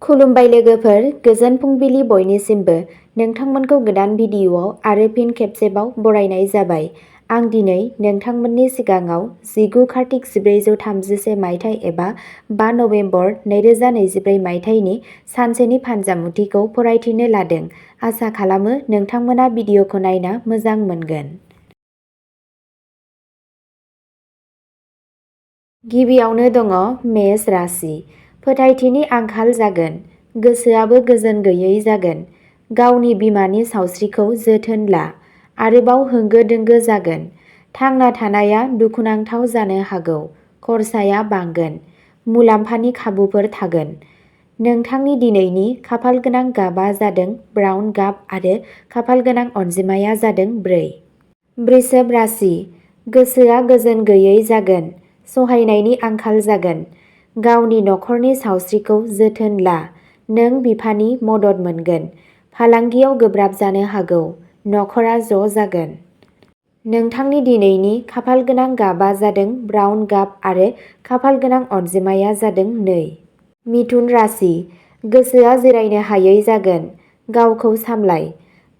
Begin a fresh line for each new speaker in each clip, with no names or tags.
खुलुमबाय लोगोफोर, गोजोन फुंबिलि बयनिसिमबो। नोंथांमोनखौ गोदान भिडिअ'आव आरो फिन खेबसेबाव बरायनाय जाबाय। आं दिनै नोंथांमोननि सिगाङाव 19 कार्तिक 1436 मायथाइ एबा 5 नभेम्बर 2024 मायथाइनि सानसेनि फानजामुथिखौ फरायथिनो लादों। आसा खालामो नोंथांमोना भिडिअ'खौ नायना मोजां मोनगोन। गिबियावनो दङ मेष राशि। फोथायथिनि आंखाल जागोन, गोसोआबो गोजोन गैयै जागोन। गावनि बिमानि सावस्रिखौ जोथोन ला। आरोबाव होंगो दोंगो जागोन। थांना थानाया दुखुनांथाव जानो हागौ। खरसाया बांगोन। मुलाम्फानि खाबुफोर थागोन। नोंथांनि दिनैनि खाफालगोनां गाबा जादों ब्राउन गाब आरो खाफालगोनां अनजिमाया जादों 4। वृषभ राशि। गोसोआ गोजोन गैयै जागोन। सहायनायनि आंखाल जागोन। गावनि नखरनि सावस्रिखौ जोथोन ला। नों बिफानि मदद मोनगोन। फालांगियाव गोब्राब जानो हागौ। नखरा ज' जागोन। नोंथांनि दिनैनि खाफालगोनां गाबा जादों ब्राउन गाब आरो खाफालगोनां अनजिमाया जादों 2। मिथुन राशि। गोसोआ जिरायनो हायै जागोन। गावखौ सामलाय।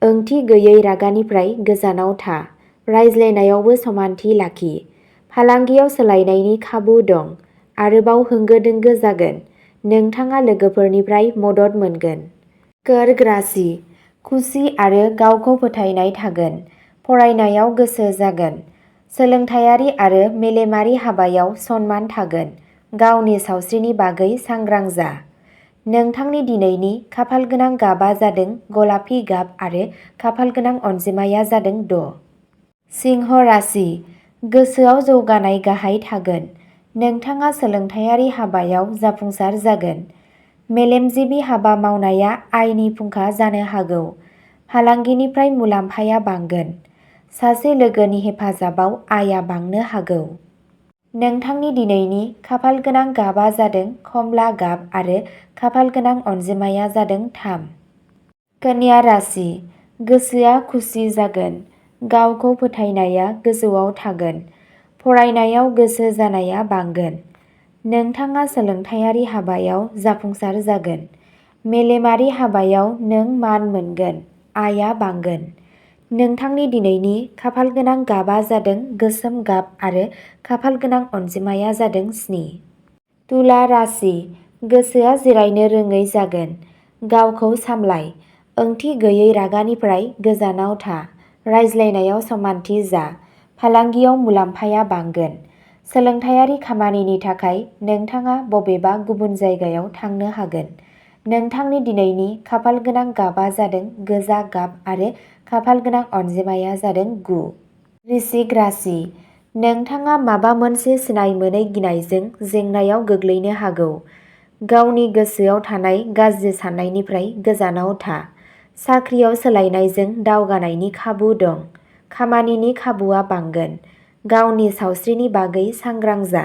ओंथि गैयै रागानिफ्राय गोजानाव था। रायज्लायनायावबो समानथि लाखि। फालांगियाव सोलायनायनि खाबु दं। आरोबाव होंगो दोंगो जागोन। नोंथाङा लोगोफोरनिफ्राय मदद मोनगोन। कर्क राशि। खुसि आरो गावखौ फोथायनाय थागोन। फरायनायाव गोसो जागोन। सोलोंथायारि आरो मेलेमारि हाबायाव सनमान थागोन। गावनि सावस्रिनि बागै सांग्रां जा। नोंथांनि दिनैनि खाफालगोनां गाबा जादों गलापि गाब आरो खाफालगोनां अनजिमाया जादों 6। सिंह राशि। गोसोआव जौगानाय गाहाय थागोन। नोंथाङा सोलोंथायारि हाबायाव जाफुंसार जागोन। मेलेमजिबि हाबा मावनाया आयनि फुंखा जानो हागौ। फालांगिनिफ्राय मुलाम्फाया बांगोन। सासे लोगोनि हेफाजाबाव आयआ बांनो हागौ। नोंथांनि दिनैनि खाफालगोनां गाबा जादों खमला गाब आरो खाफालगोनां अनजिमाया जादों 3। कन्या राशि। गोसोआ खुसि जागोन। गावखौ फोथायनाया गोजौआव थागोन। फरायनायाव गोसो जानाया बांगोन। नोंथाङा सोलोंथायारि हाबायाव जाफुंसार जागोन। मेलेमारि हाबायाव नों मान मोनगोन। आयआ बांगोन। नोंथांनि दिनैनि खाफालगोनां गाबा जादों गोसोम गाब आरो खाफालगोनां अनजिमाया जादों 7। तुला राशि। गोसोआ जिरायनो रोङै जागोन। गावखौ सामलाय। ओंथि गैयै रागानिफ्राय गोजानाव था। रायज्लायनायाव समानथि जा। फालांगियाव मुलाम्फाया बांगोन। सोलोंथायारि खामानिनि थाखाय नोंथाङा बबेबा गुबुन जायगायाव थांनो हागोन। नोंथांनि दिनैनि खाफालगोनां गाबा जादों गोजा गाब आरो खाफालगोनां अनजिमाया जादों 9। वृश्चिक राशि। नोंथाङा माबा मोनसे सिनाय मोनै गिनायजों जेंनायाव गोग्लैनो हागौ। गावनि गोसोआव थानाय गाज्रि साननायनिफ्राय गोजानाव था। साख्रियाव सोलायनायजों दावगानायनि खाबु दं। खामानिनि खाबुआ बांगोन। गावनि सावस्रिनि बागै सांग्रां जा।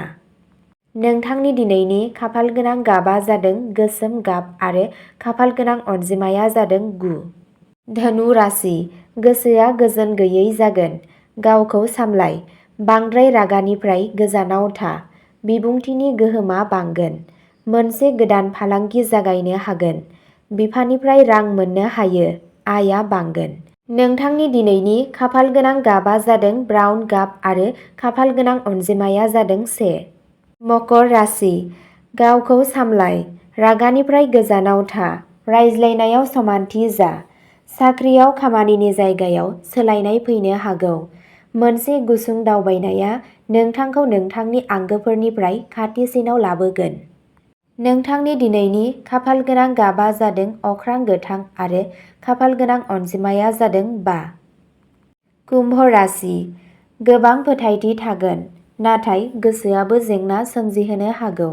नोंथांनि दिनैनि खाफालगोनां गाबा जादों गोसोम गाब आरो खाफालगोनां अनजिमाया जादों 9। धनु राशि। गोसोआ गोजोन गैयै जागोन। गावखौ सामलाय। बांद्राय रागानिफ्राय गोजानाव था। बिबुंथिनि गोहोमा बांगोन। मोनसे गोदान फालांगि जागायनो हागोन। बिफानिफ्राय रां मोननो हायो। आयआ बांगोन। नोंथांनि दिनैनि खाफालगोनां गाबा जादों ब्राउन गाब आरो खाफालगोनां अनजिमाया जादों 1। मकर राशि। गावखौ सामलाय। रागानिफ्राय गोजानाव था। रायज्लायनायाव समानथि जा। साख्रियाव खामानिनि जायगायाव सोलायनाय फैनो हागौ। मोनसे गुसुं दावबायनाया नोंथांखौ नोंथांनि आंगोफोरनिफ्राय खाथिसिनाव लाबोगोन। नोंथांनि दिनैनि खाफालगोनां गाबा जादों अख्रां गोथां आरो खाफालगोनां अनजिमाया जादों 5। कुम्भ राशि। गोबां फोथायथि थागोन, नाथाय गोसोआबो जेंना सोमजिहोनो हागौ।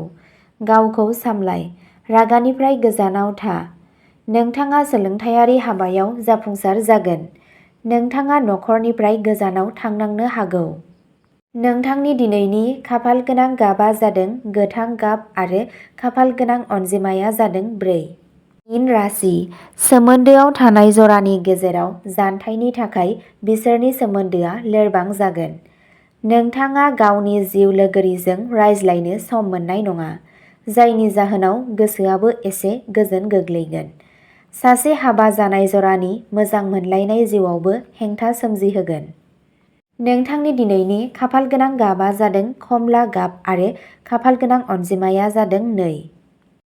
गावखौ सामलाय। रागानिफ्राय गोजानाव था। नोंथाङा सोलोंथायारि हाबायाव जाफुंसार जागोन। नोंथाङा नखरनिफ्राय गोजानाव थांनांनो हागौ। नोंथांनि दिनैनि खाफालगोनां गाबा जादों गोथां गाब आरो खाफालगोनां अनजिमाया जादों 4। मीन राशि। सोमोन्दोआव थानाय जरानि गेजेराव जानथायनि थाखाय बिसोरनि सोमोन्दोआ लोरबां जागोन। नोंथाङा गावनि जिउ लोगोरिजों रायज्लायनो सम मोननाय नङा। जायनि जाहोनाव गोसोआबो एसे गोजोन गोग्लैगोन। सासे हाबा जानाय जरानि मोजां मोनलायनाय जिउआवबो हेंथा सोमजिहोगोन। नोंथांनि दिनैनि खाफाल गोनां गाबआ जादों कमला गाब आरो खाफाल गोनां अनजिमाया जादों 2।